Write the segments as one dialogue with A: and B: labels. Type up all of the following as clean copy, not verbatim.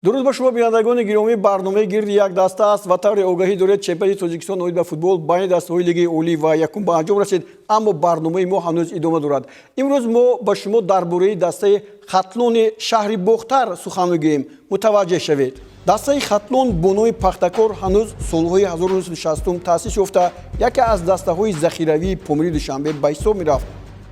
A: Дуруд ба шумо, бинандагони гиромӣ. Барномаи «Гирди як даста» аст ва тавре огаҳӣ доред, чемпионати Тоҷикистон оид ба футбол байни дастаҳои Лигаи олӣ ва якум ба анҷом расид, аммо барномаи мо ҳанӯз идома дорад. Имрӯз мо ба шумо дар бораи дастаи Хатлони шаҳри Бохтар сухан мегӯем. Мутаваҷҷеҳ шавед. Дастаи Хатлон бо номи Пахтакор ҳанӯз солҳои 1960 таъсис ёфта, яке аз дастаҳои захиравии Помири Душанбе ба ҳисоб мерафт.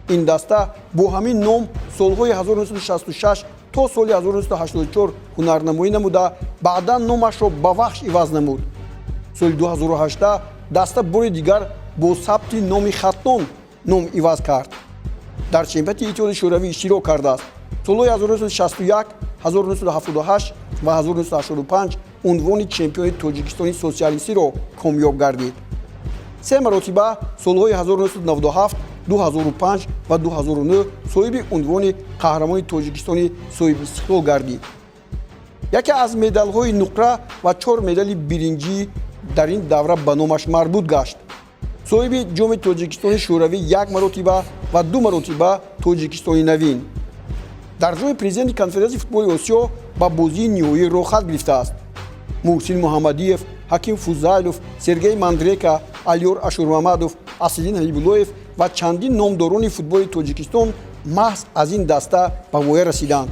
A: Ин даста бо ҳамин ном солҳои 1966 то соли 1984 ҳунарнамоӣ намуда, баъдан номашро ба Вахш иваз намуд. Соли 2018 даста бори дигар бо сабти номи Хатлон ном иваз кард. Дар чемпионати Иттиҳоди Шӯравӣ иштирок кардааст. Солҳои 1961, 1978 ва 1985 унвони чемпиони Тоҷикистони социалистиро комёб гардид. Се маротиба, солҳои 1997, 2005 ва 2009, соҳиби унвони қаҳрамони Тоҷикистони соҳибистиқлол гардид. Яке аз медалҳои нуқра ва чор медали биринҷӣ дар ин давра ба номаш марбут гашт. Соҳиби Ҷоми Тоҷикистони Шӯравӣ як маротиба ва ду маротиба Тоҷикистони навин. Дар Ҷоми Президенти Конфедератсияи футболи Осиё ба бозии ниҳоӣ роҳхат гирифтааст. Муҳсин Муҳаммадиев, Ҳаким Фузайлов, Сергей Мандрека, Алиёр Ашурмамадов, Аслиддин Ҳабибуллоев ва чандин номдорони футболи Тоҷикистон маҳз аз ин даста ба воя расиданд.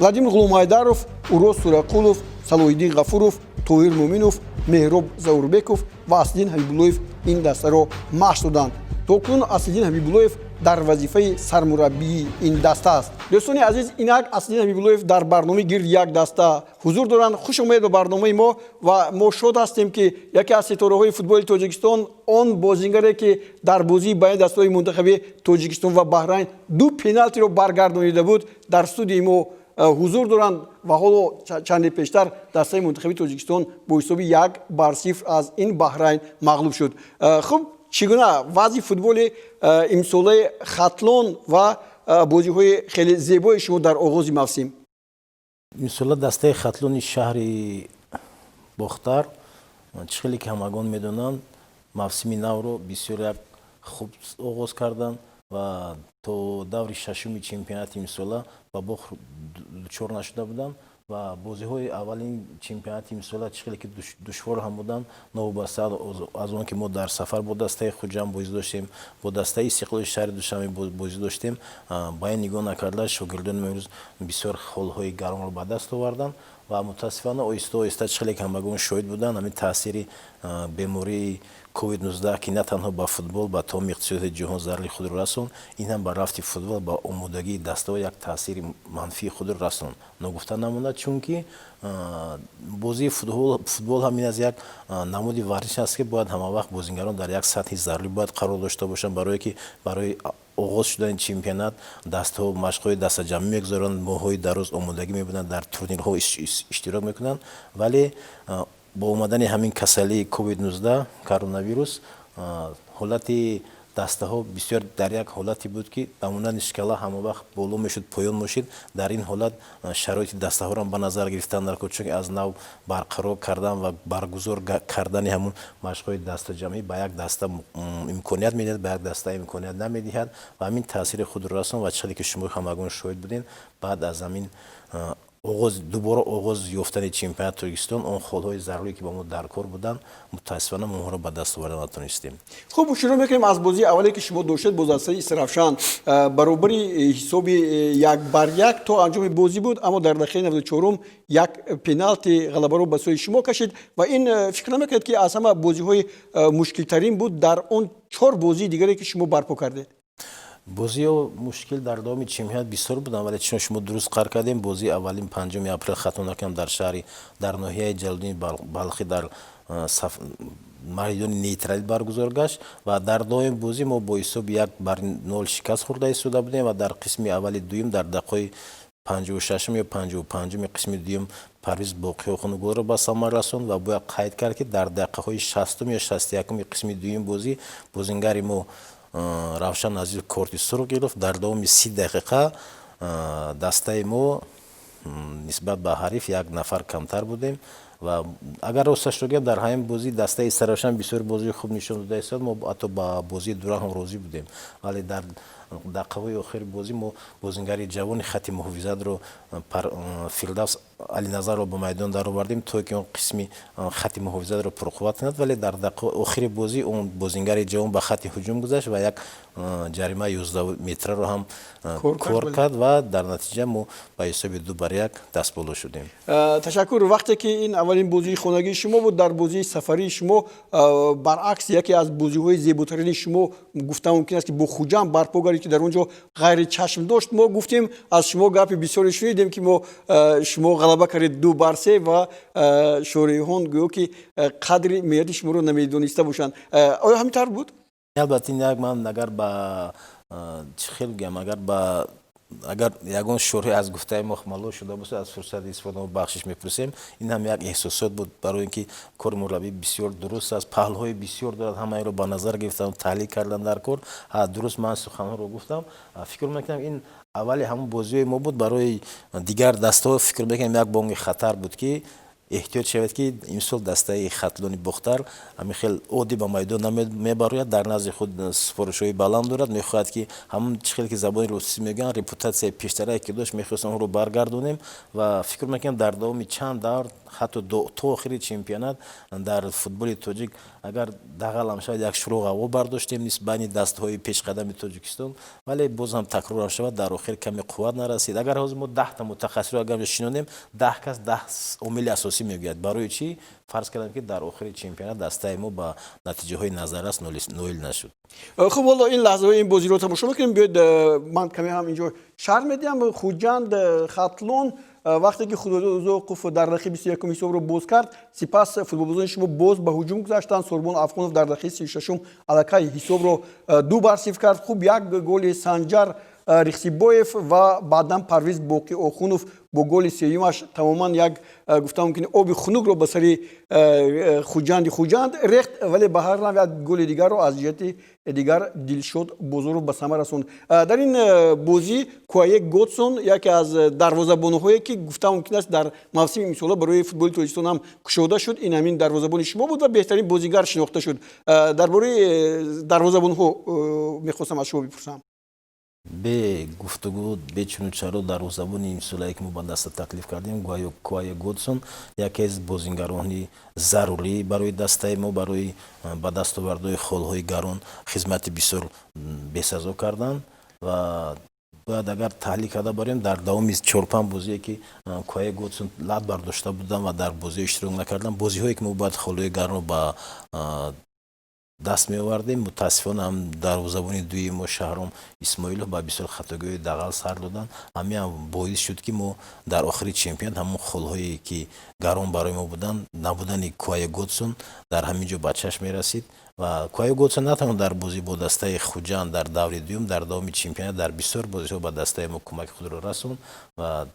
A: Владимир Ғуломҳайдаров, Уроз Турақулов, Салоҳиддин Ғафуров, Тоҳир Муъминов, Меҳроб Заурбеков ва Аслиддин Ҳабибуллоев ин дастаро машқ доданд. То кунун Аслиддин Ҳабибуллоев дар вазифаи сармураббии ин даста аст. Дӯстони азиз, инак Аслиддин Ҳабибуллоев дар барномаи «Гирди як даста» ҳузур доранд. Хуш омадед ба барномаи мо ва мо шод ҳастем, ки яке аз ситораҳои футболи Тоҷикистон, он бозингаре, ки дар бозии байни дастаҳои мунтахаби Тоҷикистон ва Баҳрайн ду пеналтиро баргардонида буд, дар студияи мо ҳузур доранд. Ва ҳоло чанде пештар дастаи мунтахаби Тоҷикистон бо ҳисоби 1-0 аз ин Баҳрайн мағлуб шуд. Хуб, чӣ гуна вазъи футболи имсолаи Хатлон ва бозиҳои хеле зебои шумо дар оғози мавсим?
B: Имсола дастаи Хатлони шаҳри Бохтар, чӣ хеле ки ҳамагон медонанд, мавсими навро бисёр як хуб оғоз карданд ва то даври шашуми чемпионати имсола ба бохт дучор нашуда буданд. Ва бозиҳои аввалин чемпионати имсола чӣ хеле ки душвор ҳам буданд, новобаста аз он ки мо дар сафар бо дастаи Хуҷанд бозӣ доштем, бо дастаи Истиқлоли шаҳри Душанбе бозӣ доштем, ба ин нигоҳ накарда, шогирдони мо имрӯз бисёр холҳои гаронро ба даст оварданд. Ва мутаассифона, оҳиста оҳиста, чӣ хеле ки ҳамагон шоҳид буданд, ҳамин таъсири бемории COVID-19, ки на танҳо ба футбол, ба тамоми иқтисодиёти ҷаҳон зарари худро расонд, ин ҳам ба рафти футбол, ба омодагии дастаҳо як таъсири манфии худро расонд. Ногуфта намонад, чунки бозии футбол ҳам ин аз як намуди варзиш аст, ки бояд ҳамавақт бозингарон дар як сатҳи зарурӣ бояд қарор дошта бошанд, барое ки барои оғоз шудани чемпионат дастаҳо машқҳои дастаҷамъӣ мегузоранд, моҳҳои дароз омодагӣ мебинанд, дар турнирҳо иштирок мекунанд. Вале бо омадани ҳамин касалии COVID-19, коронавирус, ҳолати дастаҳо бисёр дар як ҳолате буд, ки ба монанди шкала ҳамавақт боло мешуд, поён мешуд. Дар ин ҳолат шароити дастаҳоро ба назар гирифтан даркор, чунки аз нав барқарор кардан ва баргузор кардани ҳамун машқҳои дастаҷамъӣ ба як даста имконият медиҳад, ба як даста имконият намедиҳад ва ҳамин таъсири худро расон. Ва чӣ хеле ки шумо ҳамагон шоҳид будем, баъд аз ҳамин оғоз, дубора оғоз ёфтани чемпионати Тоҷикистон, он холҳои зарурӣ, ки ба мо даркор буданд, мутаассифона мо онҳоро ба даст оварда натонистем.
A: Хуб, шурӯъ мекунем аз бозии аввале, ки шумо доштед бо дастаи Истаравшан. Баробари ҳисоби 1-1 то анҷоми бозӣ буд, аммо дар дақиқаи 94-ум як пеналти ғалабаро ба сӯи шумо кашид. Ва ин фикр намекунед, ки аз ҳама бозиҳои мушкилтарин буд дар он чор бозии дигаре, ки шумо барпо кардед?
B: Бозиҳо мушкил дар давоми чемпионат бисёр буданд, вале чун шумо дуруст қайд кардем, бозии аввалин 5-уми апрел, хато накунам, дар шаҳри, дар ноҳияи Ҷалолиддини Балхӣ, дар майдони Нейтралит баргузор гашт ва дар давоми бозӣ мо бо ҳисоби 1-0 шикаст хӯрда истода будем. Ва дар қисми аввали дуюм, дар дақиқаи 56-ум ё 55-уми қисми дуюм, Парвиз Боқиёхунов голро ба самар расонд. Ва бояд қайд кард, ки дар дақиқаҳои 60-ум ё 61-уми қисми дуюм бозӣ бозингари мо Равшан Азизов корти сурх гирифт. Дар давоми 30 дақиқа дастаи мо нисбат ба ҳариф як нафар камтар будем. Ва агар росташро гӯям, дар ҳамин бозӣ дастаи Истаравшан бисёр бозии хуб нишон дода истод. Мо ҳатто ба бозии дура ҳам розӣ будем, вале дар Дақиқаҳои охири бозӣ мо бозингари ҷавони хати муҳофизатро, Фирдавс Алиназарро, ба майдон даровардем, то ки он қисми хати муҳофизатро пурқувват кунад, вале дар дақиқаи охири бозӣ он бозингари ҷавон ба хати ҳуҷум гузашт ва як ҷаримаи 11 метраро ҳам кор кард ва дар натиҷа мо ба ҳисоби 2-1 дастболо шудем.
A: Ташаккур. Вақте ки ин аввалин бозии хонагии шумо буд, дар бозии сафарии шумо баръакс, яке аз бозиҳои зеботарини шумо гуфта мумкин аст, ки бо Хуҷанд барпо гардид, ки дар он ҷо ғайричашм дошт. Мо гуфтем, аз шумо гапи бисёре шунидем, ки мо шумо ғалаба кардед 2-3 ва шореҳон гӯё ки қадри меҳнати шуморо намедониста бошанд. Оё ҳамин тавр буд?
B: Албатта, ин як ман агар ба чӣ хел гӯям, агар ба агар ягон шореҳ аз гуфтаи мо малол шуда бошад, аз фурсати истифода мо бахшиш мепурсем. Ин ҳам як эҳсосот буд, барои ин ки кори мураббӣ бисёр дуруст аст, паҳлӯҳои бисёр дорад, ҳамаеро ба назар гирифтан, таҳлил кардан дар кор. Дуруст, ман суханҳоро гуфтам. Фикр мекунам, ин аввали ҳамон бозиҳои мо буд. Барои дигар дастаҳо, фикр мекунам, як бонги хатар буд, ки эҳтиёт шавад, ки имсол дастаи Хатлони Бохтар ҳамин хел оддӣ ба майдон намебарояд, дар назди худ супоришҳои баланд дорад, мехоҳад, ки ҳамон чӣ хел ки забони русӣ мегӯянд, репутатсияи пештарае ки дошт, мехостем онро баргардонем. Ва фикр мекунам, дар давоми чанд давр, ҳатто то охири чемпионат, дар футболи тоҷик агар дағалам шавад, як шуру ғавғо бардоштем байни дастаҳои пешқадами Тоҷикистон. Вале боз ҳам такрорам шавад, дар охир каме қувват нарасид. Агар ҳозир мо 10-та мутахассисро агар шинонем, 10 кас 10 омили асосӣ мегӯяд, барои чӣ фарз кардам, ки дар охири чемпионат дастаи мо ба натиҷаҳои назаррас ноил нашуд.
A: Хуб, ҳоло ин лаҳзаҳои ин бозиро тамошо мекунем. Биёед, ман каме ҳам инҷо шарҳ медиҳам. Хуҷанд, Хатлон, вақте ки Худодод Узоқов дар дақиқаи 21-ум ҳисобро боз кард, сипас футболбозони шумо боз ба ҳуҷум гузаштанд. Сурбон Афғонов дар дақиқаи 36-ум аллакай ҳисобро 2-0 кард. Хуб, як голи Санҷар Рихсибоев ва баъдан Парвиз Боқӣ Охунов бо голи сеюмаш тамоман як, гуфта мумкин, оби хунукро ба сари Хуҷанди Хуҷанд рехт. Вале ба ҳар нав як голи дигарро аз ҷиҳати дигар Дилшод Бозоров ба самар расонд. Дар ин бозӣ Куае Готсон, яке аз дарвозабонҳое, ки гуфта мумкин аст, дар мавсими имсола барои футболи Тоҷикистон ҳам кушода шуд, ин ҳамин дарвозабони шумо буд ва беҳтарин бозигар шинохта шуд. Дар бораи дарвозабонҳо мехостам аз шумо бипурсам.
B: Бе гуфтугӯ, бе чуну чаро, дарвозабони имсолае, ки мо ба даста таклиф кардем, Куае Годсон, яке аз бозингарони зарурӣ барои дастаи мо, барои ба даст овардои холҳои гарон хизмати бисёр бесазо карданд. Ва бояд агар таҳлил карда барем, дар давоми чорпанҷ бозие, ки Куае Годсон лат бардошта буданд ва дар бозиҳо иштирок накарданд, бозиҳое ки мо бояд холҳои гаронро ба даст меовардем, мутаассифона, ҳам дарвозабони дуюми мо Шаҳром Исмоилов ба бисёр хатогиҳои дағал сар доданд. Ҳамин ҳам боис шуд, ки мо дар охири чемпионат ҳамон холҳое, ки гарон барои мо буданд, набудани Куае Годсон дар ҳамин ҷо ба чашм мерасид. Ва Куае Годсон на танҳо дар бозӣ бо дастаи Хуҷанд дар даври дуюм, дар давоми чемпионат дар бисёр бозиҳо ба дастаи мо кӯмаки худро расонд ва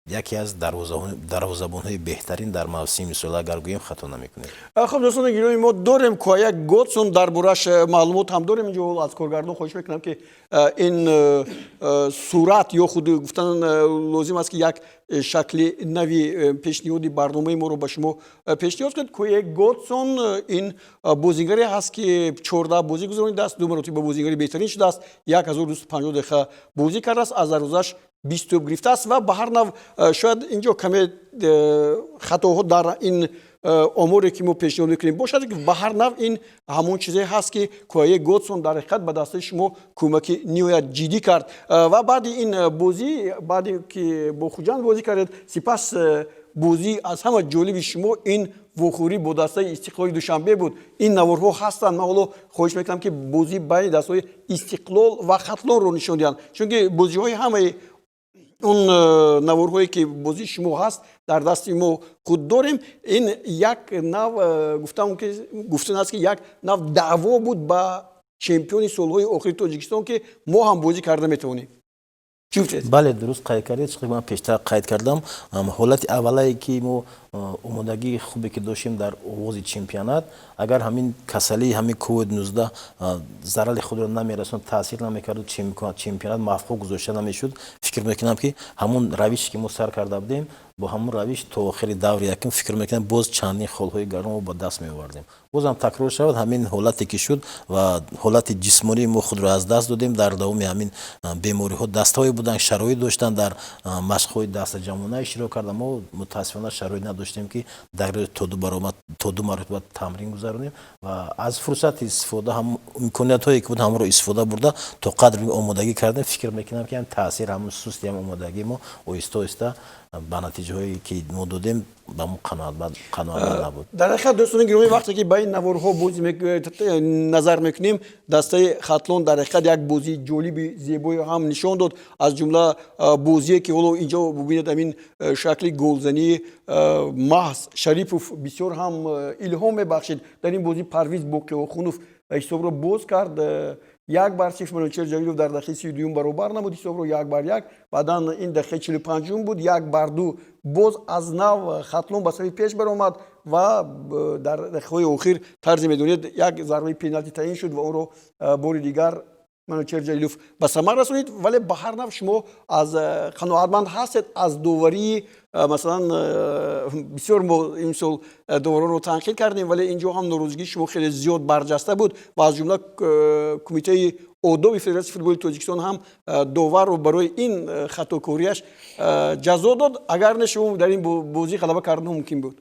B: яке аз дарвозабонҳои беҳтарин дар мавсими имсола агар гӯем, хато намекунем.
A: Хуб, дӯстони гиромӣ, мо дорем Куая Годсон, дар борааш маълумот ҳам дорем. Инҷо аз коргардон хоҳиш мекунам, ки ин сурат ё худ гуфтан лозим аст, ки як шакли нави пешниҳоди барномаи моро ба шумо пешниҳод кунед. Куе Годсон ин бозигаре ҳаст, ки 14 бозӣ гузаронидааст, ду маротиба бозигари беҳтарин шудааст, 1250 дақиқа бозӣ кардааст, аз дарвозааш 20 тӯб гирифтааст. Ва ба ҳар нав шояд инҷо каме хатоҳо дар ин оморе, ки мо пешниҳод мекунем, бошад. Ба ҳар нав ин ҳамон чизе ҳаст, ки Куае Годсон дар ҳақиқат ба дастаи шумо кӯмаки ниҳоят ҷиддӣ кард. Ва баъди ин бозӣ, баъде ки бо Хуҷанд бозӣ кардед, сипас бозӣ аз ҳама ҷолиби шумо ин вохӯрӣ бо дастаи Истиқлоли Душанбе буд. Ин наворҳо ҳастанд. Ман ҳоло хоҳиш мекунам, ки бозӣ байни дастаҳои Истиқлол ва Хатлонро нишон диҳанд, чунки бозиҳои ҳамаи он наворҳое, ки бозии шумо ҳаст, дар дасти мо худ дорем. Ин як нав гуфтан аст, ки як нав даъво буд ба чемпиони солҳои охири Тоҷикистон, ки мо ҳам бозӣ карда метавонем. Чӣ гуфтед?
B: Бале, дуруст қайд кардед. Чӣ ман пештар қайд кардам, ҳолати аввалае, ки мо омодагии хубе ки доштем дар оғози чемпионат, агар ҳамин касалии ҳамин ковид 19 зарари худро намерасонд, таъсир намекарду чемпионат мавқуф гузошта намешуд, фикр мекунам, ки ҳамон равише, ки мо сар карда будем. Бо ҳамон равиш то охири даври якум, фикр мекунам, боз чандин холҳои гаронро ба даст меовардем. Бозам такрор шавад ҳамин ҳолате ки шуд ва ҳолати ҷисмонии мо худро аз даст додем. Дар давоми ҳамин бемориҳо дастаҳое буданд, шароит доштанд, дар машқҳои дастаҷамъона иштирок карда. Мо, мутаассифона, шароит надоштем, ки дар рӯз то ду баромад, то ду маротиба тамрин гузаронем ва аз фурсат истифода, ҳам имкониятҳое ки буд, ҳамонро истифода бурда, то қадри омодагӣ кардем. Фикр мекунам, ки ҳам таъсир ҳамун сусти ҳам омодагии мо оҳиста оҳиста ба натиҷаҳое ки мо додем, ба мо қаноатманд набуд.
A: Дар ҳақиқат, дӯстони гиромӣ, вақте ки ба ин наворҳо бозӣ назар мекунем, дастаи Хатлон дар ҳақиқат як бозии ҷолиби зебое ҳам нишон дод. Аз ҷумла бозие ки ҳоло инҷо бубинед, ҳамин шакли голзании маҳз Шарипов бисёр ҳам илҳом мебахшид. Дар ин бозӣ Парвиз Боқиохунов ҳисобро боз кард, 1-0. Манучер Ҷалилов дар дақиқаи 32-юм баробар намуд ҳисобро, 1-1. Баъдан ин дақиқаи 45-ум буд, 1-2. Боз аз нав Хатлон ба сафи пеш баромад ва дар дақиқаҳои охир, тарзе медонед, як зарбаи пеналти таъин шуд ва онро бори дигар Манучер Ҷалилов ба самар расонид. Вале ба ҳар нав шумо аз қаноатманд ҳастед аз доварии? Масалан, бисёр мо имсол доваронро танқид кардем, вале инҷо ҳам норозигии шумо хеле зиёд барҷаста буд ва аз ҷумла Кумитаи одоби Федератсияи футболи Тоҷикистон ҳам доварро барои ин хатокориаш ҷазо дод. Агар не, шумо дар ин бозӣ ғалаба кардан мумкин буд.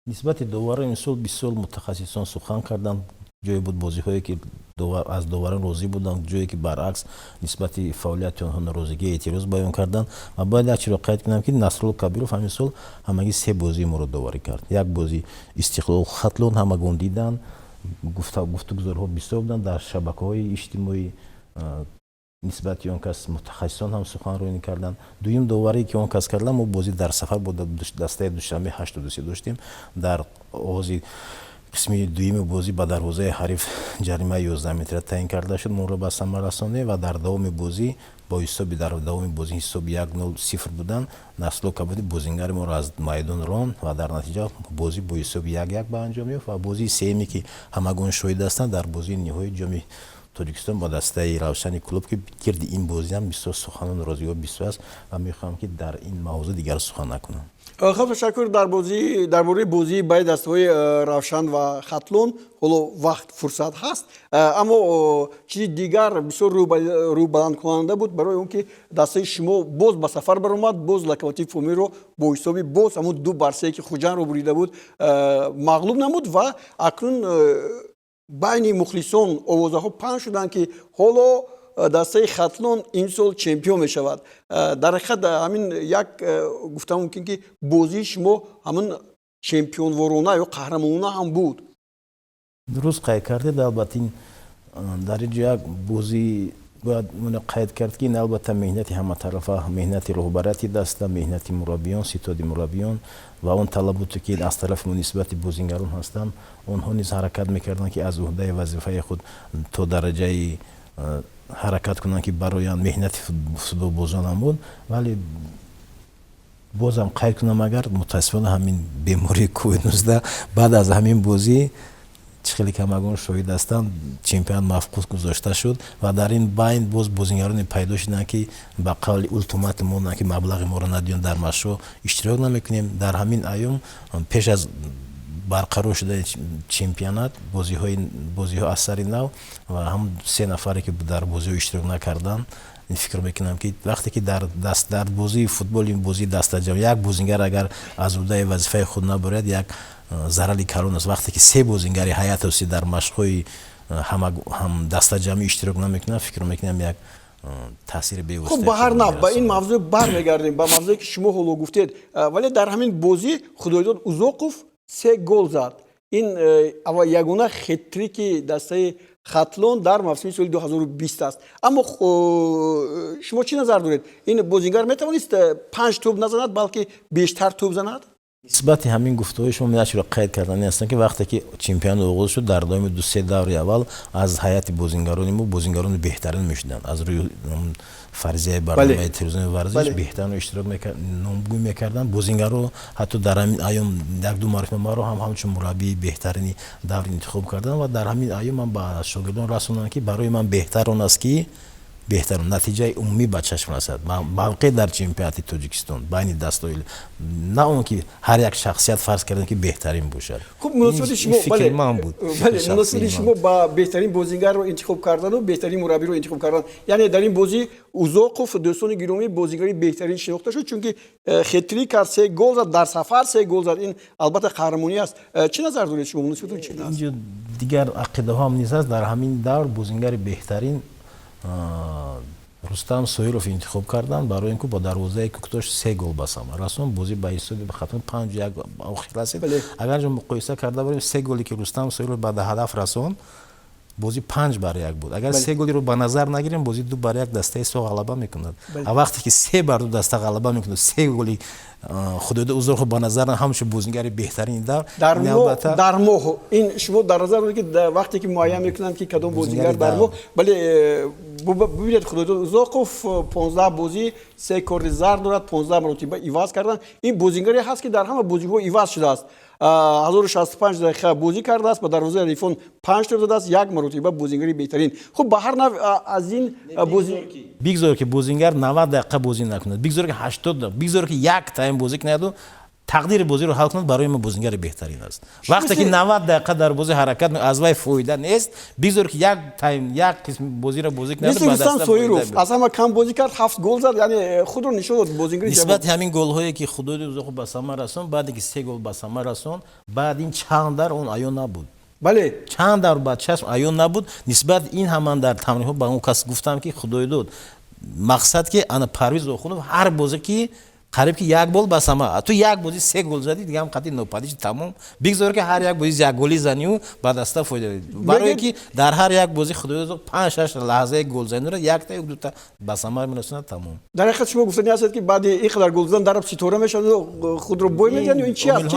B: Нисбати доварон имсол бисёр мутахассисон сухан карданд. Ҷое буд, бозиҳое ки аз доварон розӣ буданд, ҷое ки баръакс нисбати фаъолияти онҳо норозигӣ, эътироз баён карданд. Ва бояд як чиро қайд кунам, ки Насрулло Кабиров ҳамин сол ҳамагӣ се бозии моро доварӣ кард. Як бозӣ Истиқлол Хатлон, ҳамагон диданд, гуфтугузорҳо бисёр буданд дар шабакаҳои иҷтимоӣ, нисбати он кас мутахассисон ҳам суханронӣ карданд. Дуюм доварие ки он кас карданд, мо бозӣ дар сафар бо дастаи Душанбе 83 доштем. Дар оғози қисми дуюми бозӣ ба дарвозаи ҳариф ҷаримаи 11 метра таъин карда шуд, моро ба самар расондем ва дар давоми бозӣ бо ҳисоби, дар давоми бозӣ ҳисоби 1-0, 0 будан, Насрулло Кабиров бозингари моро аз майдон ронд ва дар натиҷа бозӣ бо ҳисоби 1-1 ба анҷом ёфт. Ва бозии сеюме ки ҳамагон шоҳид ҳастанд, дар бозии ниҳоии Ҷоми Тоҷикистон бо дастаи Равшани Кӯлоб, ки гирди ин бозӣ ҳам бисёр сухану норозигиҳо бисёр аст ва мехоҳам, ки дар ин мавзӯъ дигар сухан накунам.
A: Хуб, ташаккур. Дар бозӣ, дар бораи бозии байни дастаҳои Равшан ва Хатлон ҳоло вақт, фурсат ҳаст, аммо чизи дигар бисёр рӯбаландкунанда буд барои он ки дастаи шумо боз ба сафар баромад, боз Локомотив Помирро бо ҳисоби боз ҳамун 2-3, ки Хуҷандро бурида буд, мағлуб намуд. Ва акнун байни мухлисон овозаҳо паҳн шуданд, ки ҳоло дастаи Хатлон имсол чемпион мешавад. Дар ҳақиқат, ҳамин як гуфта мумкин, ки бозии шумо ҳамин чемпионворона ё қаҳрамонона ҳам буд.
B: Дуруст қайд кардед. Албатта, ин дар ин ҷо як бозӣ бояд қайд кард, ки ин, албатта, меҳнати ҳаматарафа, меҳнати роҳбарияти даста, меҳнати мураббиён, ситоди мураббиён ва он талаботе ки аз тарафи мо нисбати бозингарон ҳастанд. Онҳо низ ҳаракат мекарданд, ки аз уҳдаи вазифаи худ то дараҷаи ҳаракат кунанд, ки бароянд. Меҳнати футболбозонам буд. Вале бозам қайд кунам, агар мутаассифона ҳамин бемории ковид-19 баъд аз ҳамин бозӣ, чӣ хеле ки ҳамагон шоҳид ҳастанд, чемпионат мавқуф гузошта шуд ва дар ин байн боз бозингароне пайдо шуданд, ки ба қавли ултиматум монданд, ки маблағи моро надиён, дар машқҳо иштирок намекунем. Дар ҳамин айём, пеш аз барқарор шудани чемпионат, бозиҳо аз сари нав ва ҳам се нафаре ки дар бозиҳо иштирок накарданд, фикр мекунам, ки вақте ки дар бозии футбол, бозии дастаҷамъ, як бозингар агар аз уҳдаи вазифаи худ набарад, як зарари калон аст. Вақте ки се бозингари ҳайат оси дар машқҳои ҳам дастаҷамъӣ иштирок намекунанд, фикр мекунам, як таъсири бевосита.
A: Хуб, ба ҳар нав ба ин мавзӯъ бармегардем, ба мавзӯе ки шумо ҳоло гуфтед. Вале дар ҳамин бозӣ Худойдод Узоқов се гол зад. Ин ягона хет-трики дастаи Хатлон дар мавсими соли 2020 аст. Аммо шумо чӣ назар доред? Ин бозингар метавонист панҷ тӯб назанад, балки бештар тӯб занад?
B: Нисбати ҳамин гуфтаҳои шумо як чиро қайд кардани ҳастам, ки вақте ки чемпионат оғоз шуд, дар давоми ду-се даври аввал аз ҳайати бозингарони мо бозингарони беҳтарин мешуданд. Аз рӯи фарзияи барномаи телевизиони варзиш беҳтаринро иштирок номгӯй мекарданд бозингарро. Ҳатто дар ҳамин айём як-ду маротиба маро ҳам ҳамчун мураббии беҳтарини давр интихоб карданд ва дар ҳамин айём ман ба шогирдон расондам, ки барои ман беҳтар он аст, ки Беҳтар натиҷаи умумӣ ба чашм расад, мавқеъ дар чемпионати Тоҷикистон байни дастҳои, на он ки ҳар як шахсият, фарз кардем, ки беҳтарин бошад.
A: Хуб, муносибати шумо
B: фикри ман буд.
A: Бале, муносибати шумо ба беҳтарин бозигарро интихоб кардану беҳтарин мураббиро интихоб кардан, яъне дар ин бозӣ Узоқов, дӯстони гиромӣ, бозигари беҳтарин шинохта шуд, чунки хет-трик кард, се гол зад, дар сафар се гол зад. Ин албатта қаҳрамонӣ аст. Чӣ назар доред шумо, муносибатон чӣ аст?
B: Инҷо дигар ақидаҳо ҳам низ аст. Дар ҳамин давр бозингари беҳтарин Рустам Соиров интихоб карданд, барои ин ки бо дарвозаи Куктош се гол ба самар расон. Бозӣ ба ҳисоби хатми 5-1 охир расид. Агар ҷо муқоиса карда барем, се голе ки Рустам Соиров ба ҳадаф расон, бозӣ 5-1 буд. Агар се голиро ба назар нагирем, бозӣ 2-1 дастаи Соғ ғалаба мекунад. А вақте ки 3-2 даста ғалаба мекунад, се голи Худойдод Узоқов ба назар ҳамчун бозингари беҳтарини давр.
A: Дар моҳ ин шумо дар назар доред, ки вақте ки муайян мекунанд, ки кадом бозингар дар моҳ. Бале, бубинед, Худойдод Узоқов 15 бозӣ, се корти зард дорад, 15 маротиба иваз кардан. Ин бозингаре ҳаст, ки дар ҳама бозиҳо иваз шудааст, 1065 дақиқа бозӣ кардааст, ба дарвозаи ҳарифон панҷ тӯб додааст, як маротиба бозингари беҳтарин. Хуб, ба ҳар нав аз ин бозӣ
B: Бигзор ки бозингар 90 дақиқа бозӣ накунад, бигзор ки 80, бигзор ки як тайм бозӣ кунаду тақдири бозиро ҳал кунад, барои мо бозингари беҳтарин аст. Вақте ки 90 дақиқа дар бозӣ ҳаракат, аз вай фоида нест, бигзор ки як тайм, як қисми бозиро бозӣ кунад.
A: Мисли Рустам Соиров, аз ҳама кам бозӣ кард, ҳафт гол зад, яъне худро нишон дод бозингари.
B: Нисбати ҳамин голҳое, ки Худойдод Узоқов ба самар расон, баъде ки се гол ба самар расон, баъд ин чанд дар он аён набуд. Чанд дар ба чашм аён набуд. Нисбат ин ҳам ман дар тамринҳо ба он кас гуфтам, ки Худойдод, мақсад ки ана Парвиз Охунов ҳар бозе ки қариб ки як гол ба сама, ту як бозӣ се гол задӣ, дигаам қатъи нопадид, тамом. Бигзор ки ҳар як бозӣ як голӣ занию ба даста фоида, барое ки дар ҳар як бозӣ Худойдод панҷ шаш лаҳзаи голзаниро якта ё дута ба самар мерасонад, тамом.
A: Дар ҳақиқат, шумо гуфтани ҳастед, ки баъди ин қадар гол задан дараб ситора мешавад, худро бой медиҳанд ё ин чи аст?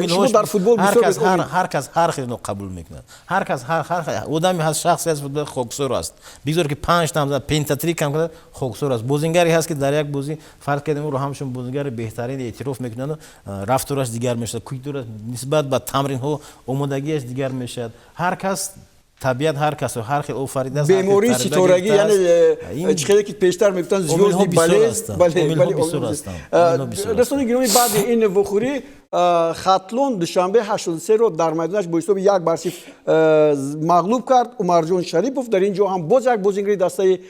A: Шумо дар футбол.
B: Ҳар кас ҳар хело қабул мекунад. Ҳар кас ҳар одаме ҳаст, шахсе ҳаст, футбол хоксор аст, бигзор ки панҷ там пентатрик ҳам кунад, хоксор аст. Бозингаре ҳаст, ки дар як бозӣ, фарз кардем, ӯро ҳамчун бозингари беҳтарин эътироф мекунанд, рафтораш дигар мешавад, культураш нисбат ба тамринҳо, омодагиаш дигар мешавад. Ҳар кас, табиат ҳар касро ҳар хел офаридааст.
A: Бемории ситорагӣ, яъне чӣ хеле ки пештар мегуфтанд, звёздный болезнь. Дӯстони гиромӣ, баъди ин вохӯрӣ Хатлон Душанбе 83-ро дар майдонаш бо ҳисоби 1-0 мағлуб кард. Умарҷон Шарипов дар ин ҷо ҳам боз як бозингари дастаи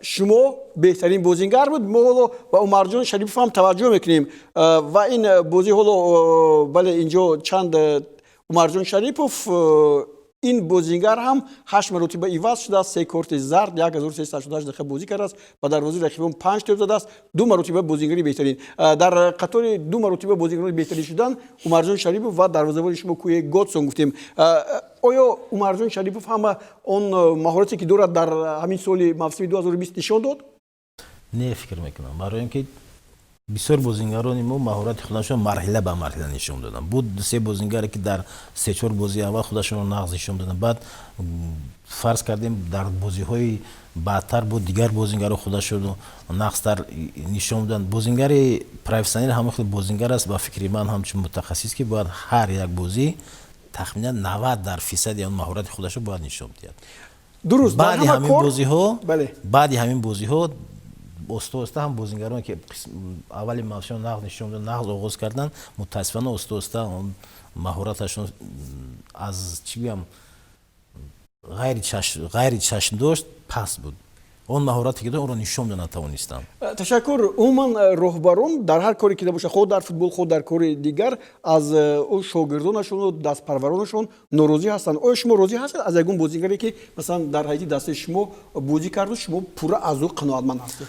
A: шумо беҳтарин бозингар буд. Мо ҳоло ба Умарҷон Шарипов ҳам таваҷҷӯҳ мекунем ва ин бозӣ ҳоло, бале, инҷо чанд Умарҷон Шарипов, ин бозингар ҳам ҳашт маротиба иваз шудааст, се корти зард, 1388 дақиқа бозӣ кардааст, ба дарвозаи рақибон панҷ тӯб задааст, ду маротиба бозингари беҳтарин. Дар қатори ду маротиба бозингарони беҳтарин шудан Умарҷон Шарипов ва дарвозабони шумо Куе Годсон гуфтем. Оё Умарҷон Шарипов ҳама он маҳорате, ки дорад, дар ҳамин соли мавсими 2020 нишон дод?
B: Не, фикр мекунам, барои ин ки бисёр бозингарони мо маҳорати худашон марҳила ба марҳила нишон доданд. Буд се бозингаре, ки дар се-чор бозии аввал худашонро нағз нишон доданд, баъд, фарз кардем, дар бозиҳои баъдтар буд дигар бозингаро худашонро нағзтар нишон доданд. Бозингари профессионал ҳамон хел бозингар аст, ба фикри ман ҳамчун мутахассис, ки бояд ҳар як бозӣ тахминан 90 дар фисади он маҳорати худашро бояд нишон диҳад.
A: Дуруст.
B: Баъди ҳамин бозиҳо оста оста ҳам бозингарон, ки аввали мавсим нағз нишон дод, нағз оғоз карданд, мутаассифона, оста оста он маҳораташон аз, чӣ гӯям, ғайри чашмдошт паст буд. Он маҳорате, ки онро нишон дода натавонистам.
A: Ташаккур. Умуман, роҳбарон дар ҳар коре ки бошад, хоҳ дар футбол, хоҳ дар кори дигар, аз ӯ шогирдонашону дастпарваронашон норозӣ ҳастанд. Оё шумо розӣ ҳастед аз ягон бозигаре, ки масалан дар ҳайати дастаи шумо бозӣ карду шумо пурра аз ӯ қаноатманд ҳастед?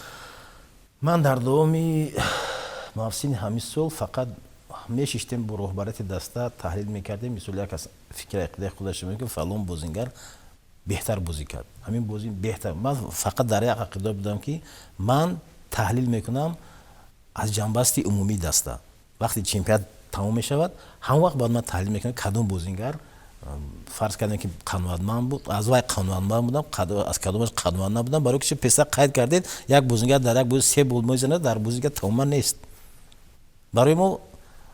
B: Ман дар давоми мавсими ҳамин сол фақат мешиштем, бо роҳбарияти даста таҳлил мекардем. Мисол, як кас фикри ақидаи худаш мекард: фалон бозингар беҳтар бозӣ кард ҳамин бозӣ, беҳтар. Ман фақат дар як ақида будам, ки ман таҳлил мекунам аз ҷанбасти умумии даста. Вақте чемпионат тамом мешавад, ҳамон вақт бояд ман таҳлил мекунам, кадом бозингар, фарз кардем, ки қаноатманд буд, аз вай қаноатманд будам, аз кадомаш қаноат набудам. Барои ки песа қайд кардед, як бозингар дар як бозӣ се гол мезанад, дар бозингар тамоман нест. Барои мо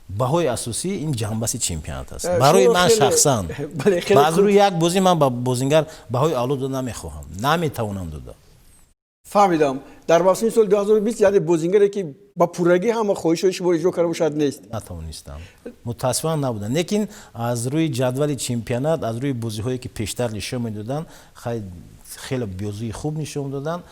B: баҳои асосӣ ин ҷанбаси чемпионат аст. Барои ман шахсан ба аз рӯи як бозӣ ман ба бозингар баҳои аъло дода намехоҳам, наметавонам дода.
A: Фаҳмидам, дар мавсими соли 2020, яъне бозингаре, ки ба пуррагӣ ҳама хоҳишҳои шуморо иҷро карда бошад, нест.
B: Натавонистам, мутаассифона, набуданд. Лекин аз рӯи ҷадвали чемпионат, аз рӯи бозиҳое, ки пештар нишон медоданд, хеле бозии хуб нишон доданд.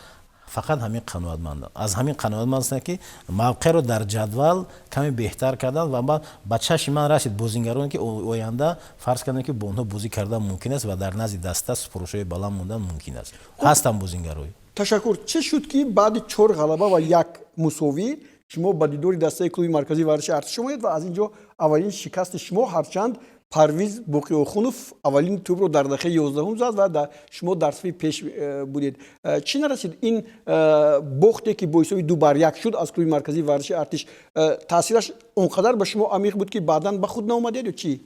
B: Фақат ҳамин қаноатмандам, аз ҳамин қаноатманд ҳастам, ки мавқеъро дар ҷадвал каме беҳтар карданд ва ба чашми ман расид бозингароне, ки оянда, фарз кардем, ки бо онҳо бозӣ кардан мумкин аст ва дар назди даста супоришҳои баланд мондан мумкин аст. Ҳастанд бозингарои.
A: Ташаккур. Чӣ шуд, ки баъди чор ғалаба ва як мусовӣ шумо ба дидори дастаи клуби марказии варзиши Артиш омадед ва аз ин ҷо аввалин шикасти шумо, ҳарчанд Парвиз Боқиохунов аввалин тӯбро дар дақиқаи 11-ум зад ва шумо дар сафи пеш будед? Чӣ нарасид? Ин бохте, ки бо ҳисоби 2-1 шуд аз клуби марказии варзиши Артиш, таъсираш он қадар ба шумо амиқ буд, ки баъдан ба худ наомадед ё чӣ?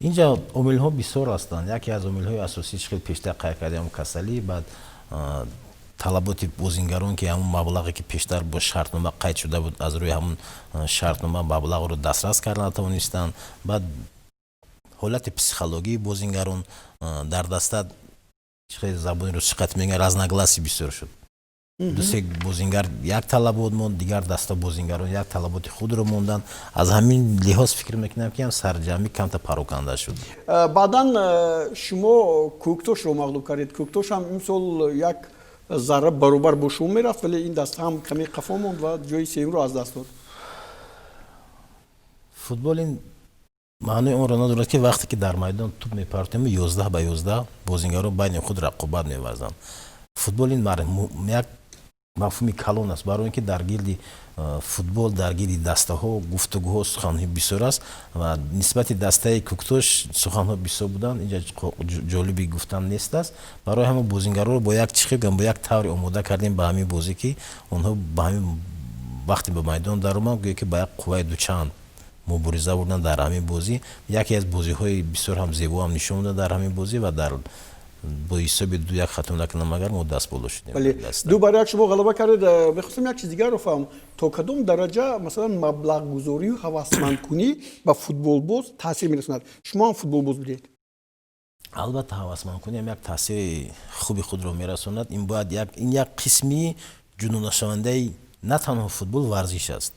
B: Инҷа омилҳо бисёр ҳастанд. Яке аз омилҳои асосӣ, чӣ хел пештар қайд кардем, касалӣ, баъд талаботи бозингарон, ки ҳамун маблағе, ки пештар бо шартнома қайд шуда буд, аз рӯи ҳамун шартнома маблағро дастрас карда натавонистанд. Баъд ҳолати психологии бозингарон дар даста, забони русӣ қат мегӯян, разногласие бисёр шуд. Дусе бозингар як талабот монд, дигар даста бозингарон як талаботи худро монданд. Аз ҳамин лиҳоз фикр мекунам, ки ҳам сарҷамъӣ камта пароканда шуд.
A: Баъдан шумо Кӯктошро мағлуб кардед. Кӯктош ҳам имсол як зарра баробар бо шумо мерафт, вале ин даста ҳам каме қафо монд ва ҷои сеюмро аз даст дод.
B: Футбол ин маънои онро надорад, ки вақте ки дар майдон туп мепартоем, 11 ба 11 бозингарон байни худ рақобат меварзанд. Футбол ин як мафҳуми калон аст, барои ин ки дар гирди футбол, дар гирди дастаҳо гуфтугӯҳо, суханҳои бисёр аст ва нисбати дастаи Кӯктош суханҳо бисёр буданд. Инҷа ҷолиби гуфтан нест аст. Барои ҳамон бозингаронро бо як чӣ гӯям, бо як тавре омода кардем ба ҳамин бозӣ, ки онҳо ба ҳамин вақте ба майдон даромад, гӯё ки ба як қувваи дучанд мубориза бурданд. Дар ҳамин бозӣ яке аз бозиҳои бисёр ҳам зебо ҳам нишон дод дар ҳамин бозӣ ва дар бо ҳисоби 2-1, хато накунам агар, мо даст боло шудем.
A: Бале, 2-1 шумо ғалаба кардед. Мехостам як чиз дигарро фаҳмам: то кадом дараҷа, масалан, маблағгузорию ҳавасмандкунӣ ба футболбоз таъсир мерасонад? Шумо ҳам футболбоз будед.
B: Албатта, ҳавасмандкунӣ ҳам як таъсири хуби худро мерасонад. Ин бояд як, ин як қисми ҷудонашавандаи на танҳо футбол, варзиш аст.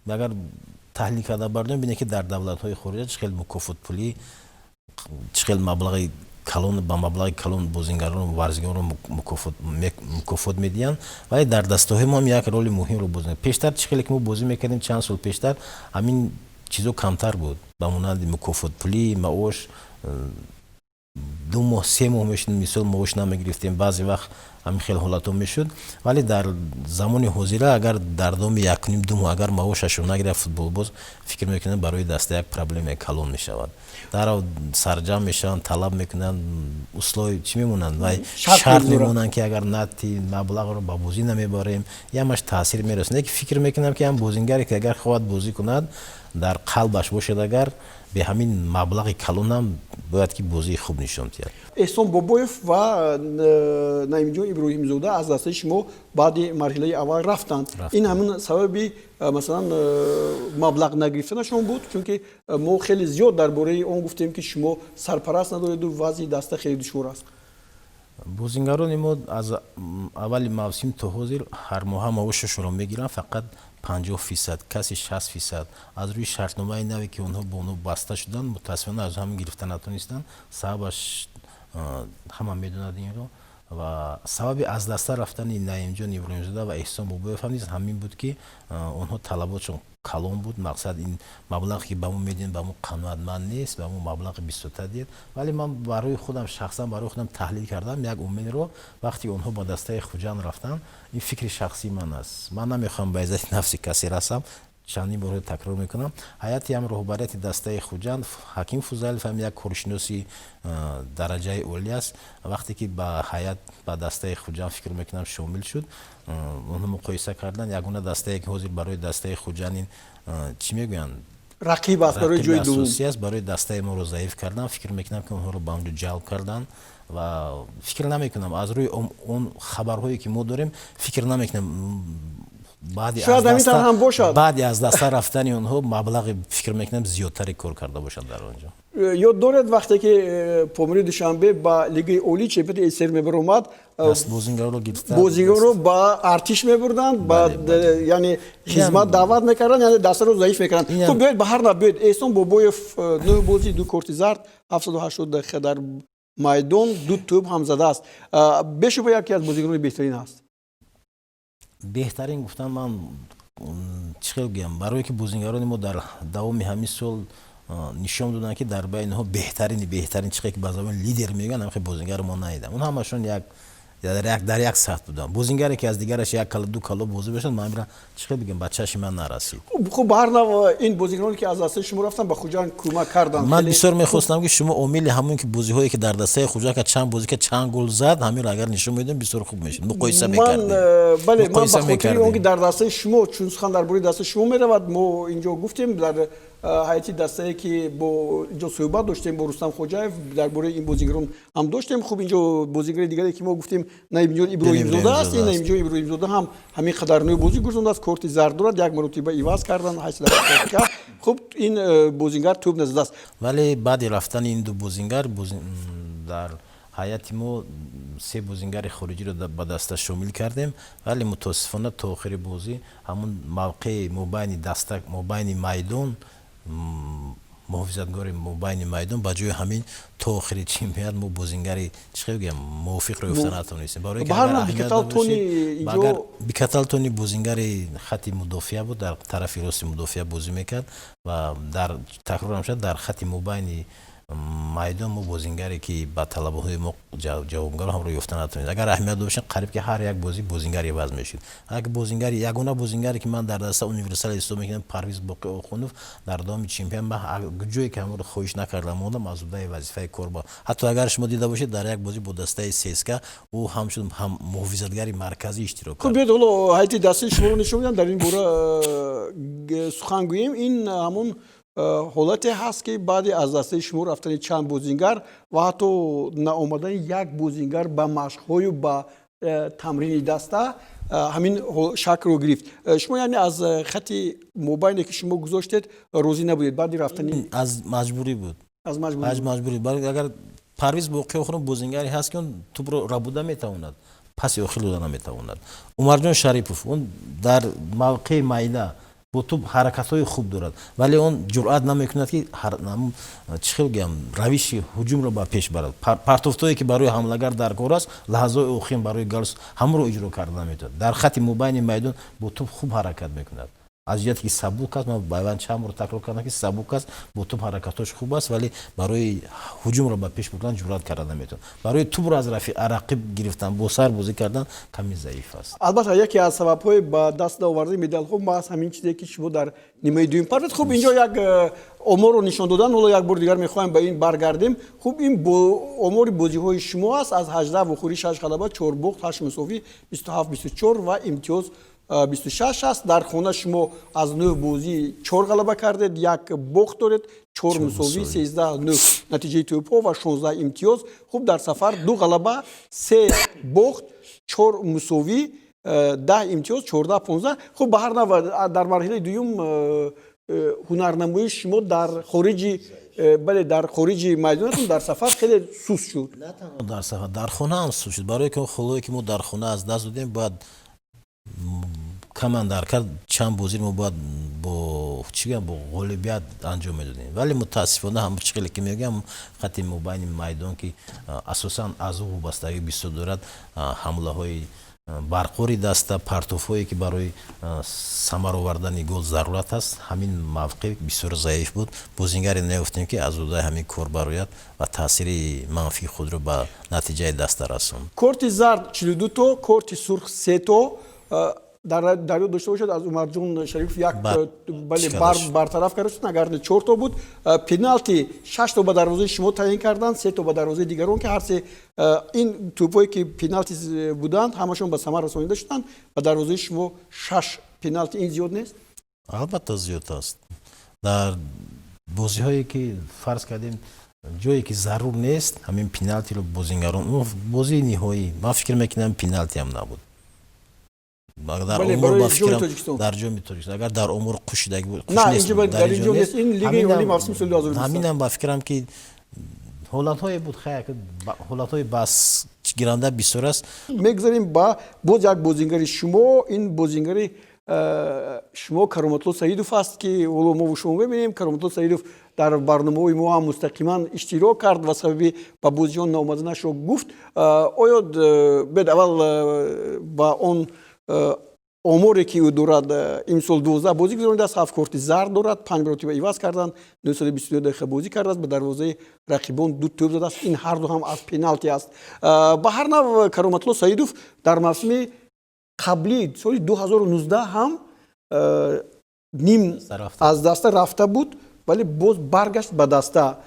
B: Агар таҳлил карда бардорем, бинед, ки дар давлатҳои хориҷа чӣ хел мукофотпулӣ, чӣ хел маблағи калон, ба маблағи калон бозингаронро, варзигаронро мукофот медиҳанд. Вале дар дастаҳои мо ҳам як роли муҳимро бозӣ. Пештар чӣ хеле ки мо бозӣ мекардем, чанд сол пештар ҳамин чизо камтар буд, ба монанди мукофотпулӣ, маош. 2 моҳ, 3 моҳ мешуд, мисол, маош намегирифтем. Баъзе вақт ҳамин хел ҳолатҳо мешуд. Вале дар замони ҳозира агар дар давоми якним 2 моҳ агар маошашро нагирад футболбоз, фикр мекунам, барои даста як проблемаи калон мешавад. Дарав сарҷамъ мешаванд, талаб мекунанд, условия чӣ мемонанд, вай шарт мемонанд, ки агар нати маблағро, ба бозӣ намебарем. Ямаш таъсир мерасонад. Ки фикр мекунам, ки ҳам бозингаре, ки агар хоҳад бозӣ кунад, дар қалбаш бошад, агар бе ҳамин маблағи калонам бояд ки бозии хуб нишон диҳад.
A: Эҳсон Бобоев ва Наимҷон Иброҳимзода аз дастаи шумо баъди марҳилаи аввал рафтанд. Ин ҳамин сабаби, масалан, маблағ нагирифтанашон буд? Чунки мо хеле зиёд дар бораи он гуфтем, ки шумо сарпараст надореду вазъи даста хеле душвор аст.
B: Бозингарони мо аз аввали мавсим то ҳозир ҳар моҳа маошашонро мегиранд, фақат 50%, касе 60%. Аз рӯи шартномаи наве, ки онҳо бо онҳо баста шуданд, мутаассифона, аз ҳамин гирифта натонистанд. Сабабаш ҳама медонад инро. Ва сабаби аз даста рафтани Наимҷон Иброҳимзода ва Эҳсон Бобоев ҳам низ ҳамин буд, ки онҳо талаботшон калон буд. Мақсад, ин маблағе, ки ба мо медиҳем, ба мо қаноатманд нест, ба мо маблағи бисёртар диҳед. Вале ман барои худам, шахсан барои худам таҳлил кардам як умедро. Вақте онҳо ба дастаи Хуҷанд рафтанд, ин фикри шахсии ман аст, ман намехоҳам ба иззати нафси касе расам, чандин борҳо такрор мекунам, ҳайати ҳам роҳбарияти дастаи Хуҷанд, Ҳаким Фузайлов ҳам як коршиноси дараҷаи олӣ аст. Вақте ки ба ҳайат, ба дастаи Хуҷанд, фикр мекунам, шомил шуд, онҳо муқоиса карданд: ягона дастае, ки ҳозир барои дастаи Хуҷанд ин чӣ мегӯянд,
A: рақиб аст барои ҷои дуввум.
B: Асосӣ аст, барои дастаи моро заиф кардан. Фикр мекунам, ки онҳоро ба онҷо ҷалб карданд ва фикр намекунам, аз рӯи он хабарҳое, ки мо дорем, фикр намекунам. Баъди
A: Шояд ҳамин тавр ҳам бошад.
B: Баъди аз даста рафтани онҳо маблағи, фикр мекунам, зиёдтаре кор карда бошанд дар он ҷо.
A: Ёд доред, вақте ки Помири Душанбе ба Лигаи Олӣ, чемпионати СССР мебаромад,
B: бозингарро гирифта
A: бозигарро ба артиш мебурданд, ба яъне хизмат даъват мекарданд, яъне дастаро заиф мекарданд. Хуб, биёед, ба ҳар нав биёед. Эҳсон Бобоев, нӯҳ бозӣ, ду корти зард, 780 дақиқа дар майдон, ду тӯб ҳам задааст. Бешубҳа, яке аз бозигарони беҳтарин ҳаст.
B: Беҳтарин гуфтан, ман чӣ хел гӯям, барое ки бозингарони мо дар давоми ҳамин сол нишон доданд, ки дар байни онҳо беҳтарини беҳтарин, чӣ хел ки ба забони лидер мегӯянд, ҳамхел бозингаро мо надидам. Он ҳамашон як дар як сатҳ буданд. Бозингаре ки аз дигараш як кала, ду кало бозӣ бошад, ман амира чӣ хел бигӯям, ба чашми ман нарасид.
A: Хуб, ба ҳар нав, ин бозигароне ки аз дастаи шумо рафтанд, ба Хуҷанд кӯмак карданд.
B: Ман бисёр мехостам, ки шумо омили ҳамон ки бозиҳое ки дар дастаи Хуҷанд ка чанд бозӣ ка, чанд гол зад, ҳаминро агар нишон медодем, бисёр хуб мешуд, муқоиса мекардем.
A: Бале, ман ба хотири он ки дар дастаи шумо, чун сухан дар бораи дастаи шумо меравад, мо инҷо гуфтем, дар ҳайати дастае ки бо инҷо суҳбат доштем бо Рустам Хоҷаев, дар бораи ин бозигарон ҳам доштем. Хуб, инҷо бозигари дигаре ки мо гуфтем, Наимҷон Иброҳимзода аст. Ин Наимҷон Иброҳимзода ҳам ҳамин қадар нӯ бозӣ гузондааст, корти зард дорад, як маротиба иваз кардан ҳайси дақиқа. Хуб, ин бозингар тӯб назадааст.
B: Вале баъди рафтани ин ду бозингар дар ҳайати мо се бозингари хориҷиро ба даста шомил кардем, вале мутаассифона то охири бозӣ ҳамун мавқеи мобайни даста, мобайни майдон, муҳофизатгори мобайни майдон, ба ҷои ҳамин то охири чемпионат мо бозингари, чӣ хел гӯям, мувофиқро ёфта натавонистем. Барои Бикатал Тони бозингари хати мудофиа буд, дар тарафи рости мудофиа бозӣ мекард ва дар такрорам шуд, дар хати мобайни майдон мо бозингаре ки ба талаботҳои мо ҷавобгаро ҳамро ёфта натавонед. Агар аҳамият дошта, қариб ки ҳар як бозӣ бозингари иваз мешуд. Агар бозингари, ягона бозингаре ки ман дар даста универсал ҳисоб мекунам, Парвиз Боқи Охунов, дар давоми чемпион ман ҷое ки ҳамро хоҳиш накардам, мондам, аз уҳдаи вазифаи кор ба. Ҳатто агар шумо дида бошед, дар як бозӣ бо дастаи ЦСКА ӯ ҳамчун ҳам муҳофизатгари марказӣ иштирок
A: кард. Хуб, биёед, ҳоло ҳайати дастаи шуморо нишон медиҳам, дар ин бора сухан гӯем. Ин ҳамон ҳолате ҳаст, ки баъди аз дастаи шумо рафтани чанд бозингар ва ҳатто наомадани як бозингар ба машқҳою ба тамрини даста, ҳамин шаклро гирифт. Шумо яъне аз хати мобайне ки шумо гузоштед, розӣ набудед баъди рафтани?
B: Аз маҷбурӣ буд.
A: Аз маҷбурӣ.
B: Агар Парвиз Боқиохунов бозингаре ҳаст, ки он тӯбро рабуда метавонад, паси охир дода наметавонад. Умарҷон Шарипов, он дар мавқеи майда бо тӯб ҳаракатҳои хуб дорад, вале он ҷуръат намекунад, ки чӣ хел гӯям, равиши ҳуҷумро ба пеш барад. Партофтҳое ки барои ҳамлагар дар кор аст, лаҳзаҳои охирин барои гол, ҳамонро иҷро карда наметавонад. Дар хати мобайни майдон бо тӯб хуб ҳаракат мекунад, аз ҷиҳате ки сабук аст. Ман байван чанд бор такрор кардам, ки сабук аст, бо тӯб ҳаракатҳош хуб аст, вале барои ҳуҷумро ба пеш бурдан ҷуръат карда наметавонад. Барои тӯбро аз рақиб гирифтан, бо сар бозӣ кардан ками заиф аст.
A: Албатта, яке аз сабабҳои ба даст овардани медалҳо маҳз ҳамин чизе ки шумо дар нимаи дуюм партед. Хуб, инҷо як оморро нишон додан, ҳоло як бор дигар мехоҳем ба ин баргардем. Хуб, ин омори бозиҳои шумо аст: аз 18 вохӯрӣ шаш ғалаба, чор бохт, ҳашт мусовӣ, 27, 24 ва имтиёз 26 аст. Дар хона шумо аз нӯҳ бозӣ чор ғалаба кардед, як бохт доред, чор мусовӣ, 13-9 натиҷаи тӯбҳо ва 16 имтиёз. Хуб, дар сафар ду ғалаба, се бохт, чор мусовӣ, 10 имтиёз, 14-15. Хуб, ба ҳар нав, дар марҳилаи дуюм ҳунарнамоии шумо дар хориҷи, бале, дар хориҷи майдонатон, дар сафар хеле суст шуд.
B: Дар сафар, дар хона ҳам суст шуд, барое ки он холое ки мо дар хона аз даст додем, бояд каман дар кард чанд бозиро мо бояд бо чӣ гӯям, бо ғолибият анҷом медодем, вале мутаассифона, ҳам чӣ хеле ки мегӯям, хати мобайни майдон, ки асосан аз ӯ вобастагӣ бисёр дорад ҳамлаҳои барқори даста, партофҳое ки барои самар овардани гол зарурат аст, ҳамин мавқеъ бисёр заиф буд. Бозингаре наёфтем, ки аз уҳдаи ҳамин кор барояд ва таъсири манфии худро ба натиҷаи даста расонд.
A: Корти зард 42 то, корти сурх се то. Дар ёд дошта бошад, аз Умарҷон Шарипов як, бале, бартараф карда шуд, агар не чор то буд. Пеналти шаш то ба дарвозаи шумо таъин карданд, се то ба дарвозаи дигарон, ки ҳар се ин тӯбҳое ки пеналти буданд, ҳамашон ба самар расонида шуданд. Ба дарвозаи шумо шаш пеналти, ин зиёд нест?
B: Албатта, зиёд аст. Дар бозиҳое ки фарз кардем, ҷое ки зарур нест, ҳамин пеналтиро бозингарон, бозии ниҳоӣ, ман фикр мекунам, пеналти ҳам набуд. Дар омор, ба фикрам, дар Ҷоми Тоҷикистон, агар дар омор қушидаги
A: буд. Дар инҷо нест, ин лигаи олии мавсими соли 2020.
B: Ҳаминам, ба фикрам, ки ҳолатҳое буд, хай, ҳолатҳои баҳсгиранда бисёр аст.
A: Мегузарем ба боз як бозингари шумо. Ин бозингари шумо Кароматло Саидов аст, ки ҳоло мо шумо мебинем. Кароматло Саидов дар барномаҳои мо ҳам мустақиман иштирок кард ва сабаби ба бозиён наомаданашро гуфт. Оё бед аввал ба он оморе, ки ӯ дорад: имсол 12 бозӣ гузаронидааст, ҳафт корти зард дорад, панҷ маротиба иваз карданд, 922 дақиқа бозӣ кардааст, ба дарвозаи рақибон ду тӯб задааст, ин ҳарду ҳам аз пеналти аст. Ба ҳар нав, Кароматло Саидов дар мавсими қаблӣ, соли 2019 ҳам ним аз даста рафта буд, вале боз баргашт ба даста.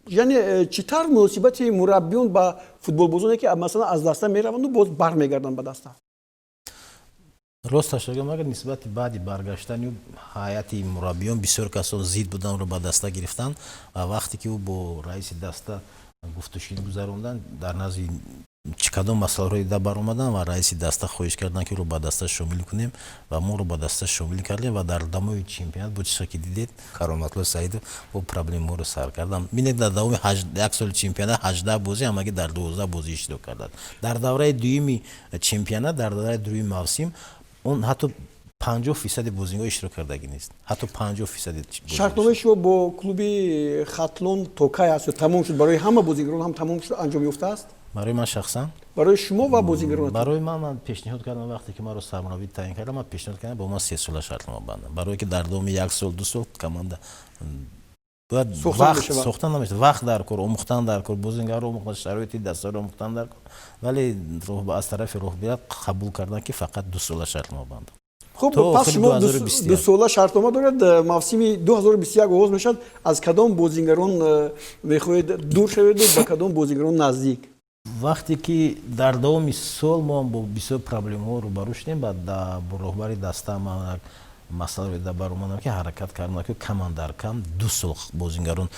A: Яъне чӣ тавр муносибати мураббиён ба футболбозоне, ки масалан аз даста мераванду боз бармегарданд ба даста?
B: Росташ бигӯям, агар нисбати баъди баргаштани ҳайати мураббиён бисёр касон зид буданро ба даста гирифтан ва вақте ки ӯ бо раиси даста гуфтушунид гузаронданд, дар назди чӣ кадом масъалаҳоро дида баромаданд ва раиси даста хоҳиш карданд, ки ӯро ба даста шомил кунем, ва моро ба даста шомил кардем ва дар давоми чемпионат бо чизе ки дидед, Кароматло Саидов бо проблемаҳоро сар кардам. Бинед, дар давоми як соли чемпионат 18 бозӣ, ҳамагӣ дар 12 бозӣ иштирок карданд. Дар давраи дуюми чемпионат, дар давраи дуюми мавсим он ҳатто 50 фисади бозиҳо иштирок кардагӣ нест, ҳатто 50 фисади.
A: Шартномаи шумо бо клуби Хатлон то кай аст ё тамом шуд? Барои ҳама бозигарон ҳам тамом шуд, анҷом ёфтааст?
B: Барои ман шахсан?
A: Барои шумо ва бозигарон.
B: Барои ман пешниҳод кардам, вақте ки маро сармураббӣ таъин кардам, ман пешниҳод кардам, бо ман 3 сола шартнома бандам, барое ки дар давоми як сол, 2 сол команда бояд вақт сохта намешавад, вақт дар кор, омӯхтан дар кор, бозингарро омӯхтан, шароити дастаро омӯхтан дар кор. Вале аз тарафи роҳбият қабул карданд, ки фақат 2 сола шартнома бандам.
A: Хуб, пас шумо 2 сола шартнома доред, мавсими 2021 оғоз мешавад. Аз кадом бозингарон мехоҳед дур шаведу ба кадом бозингарон наздик?
B: Вақте ки дар давоми сол мо бо бисёр проблемаҳо рӯбарӯ шудем, бо роҳбари даста ман масъаларо дида баромадам, ки ҳаракат кардам, ки камандар кам 2 сол бозингарон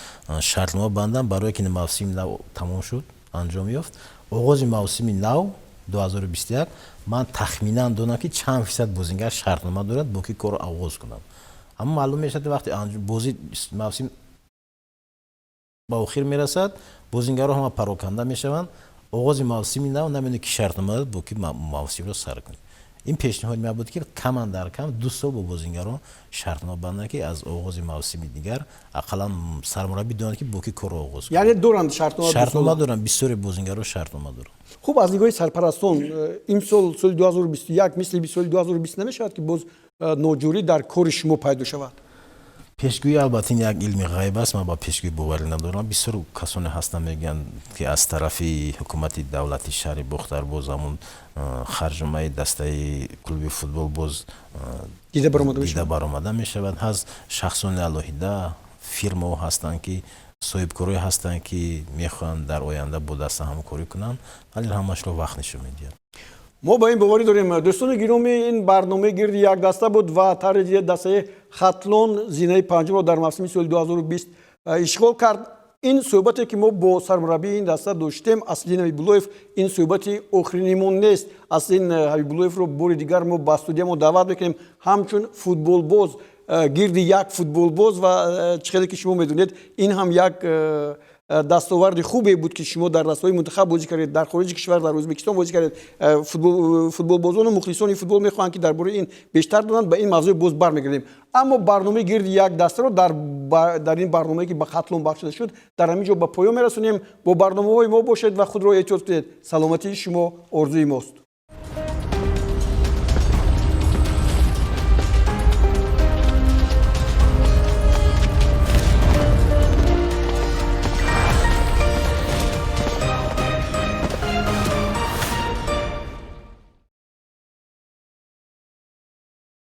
B: шартнома бандам, барое ки мавсими нав тамом шуд, анҷом ёфт, оғози мавсими нав 2021 ман тахминан донам, ки чанд фисад бозингар шартнома дорад, бо ки корро оғоз кунам. Аммо маълум мешавад, вақте бози мавсим ба охир мерасад, бозингарро ҳама пароканда мешаванд, оғози мавсими нав намедонем, ки шартнома дорад, бо ки мавсимро сар кунем. Ин пешниҳоди ман буд, ки камандар кам 2 сол бо бозингарон шартнома банданд, ки аз оғози мавсими дигар ақаллан сармураббӣ донад, ки бо ки корро оғоз.
A: Яъне доранд шартнома?
B: Шартнома доранд, бисёре бозингарро шартнома доранд.
A: Хуб, аз нигоҳи сарпарастон имсол, соли 2021, мисли соли 2020 намешавад, ки боз ноҷурӣ дар кори шумо пайдо шавад?
B: Пешгӯӣ, албатта, ин як илми ғайб аст, ман ба пешгӯӣ боварӣ надорам. Бисёр касоне ҳастанд, мегӯянд, ки аз тарафи ҳукумати давлати шаҳри Бохтар боз ҳамун харҷумаи дастаи клуби футбол боз
A: дида
B: баромада мешавад. Ҳаст шахсони алоҳида, фирмаҳо ҳастанд, ки соҳибкорое ҳастанд, ки мехоҳанд дар оянда бо даста ҳамкорӣ кунанд, вале ҳамашро вақт нишон медиҳад.
A: Мо ба ин боварӣ дорем. Дӯстони гиромӣ, ин барномаи гирди як даста буд ва тавре дидед, дастаи Хатлон зинаи панҷумро дар мавсими соли 2020 ишғол кард. Ин суҳбате, ки мо бо сармураббии ин даста доштем, Аслиддин Ҳабибуллоев, ин суҳбати охиринимон нест. Аслиддин Ҳабибуллоевро бори дигар мо ба студиямо даъват мекунем ҳамчун футболбоз, гирди як футболбоз. Ва чӣ хеле ки шумо медонед, ин ҳам як дастоварди хубе буд, ки шумо дар дастаҳои мунтахаб бозӣ кардед, дар хориҷи кишвар, дар Ӯзбекистон бозӣ кардед. Футболбозону мухлисони футбол мехоҳанд, ки дар бораи ин бештар донанд. Ба ин мавзӯъ боз бармегардем, аммо барномаи гирди як дастаро дар ин барномае, ки ба Хатлон бахшида шуд, дар ҳамин ҷо ба поён мерасонем. Бо барномаҳои мо бошед ва худро эҳтиёт кунед. Саломатии шумо орзуи мост.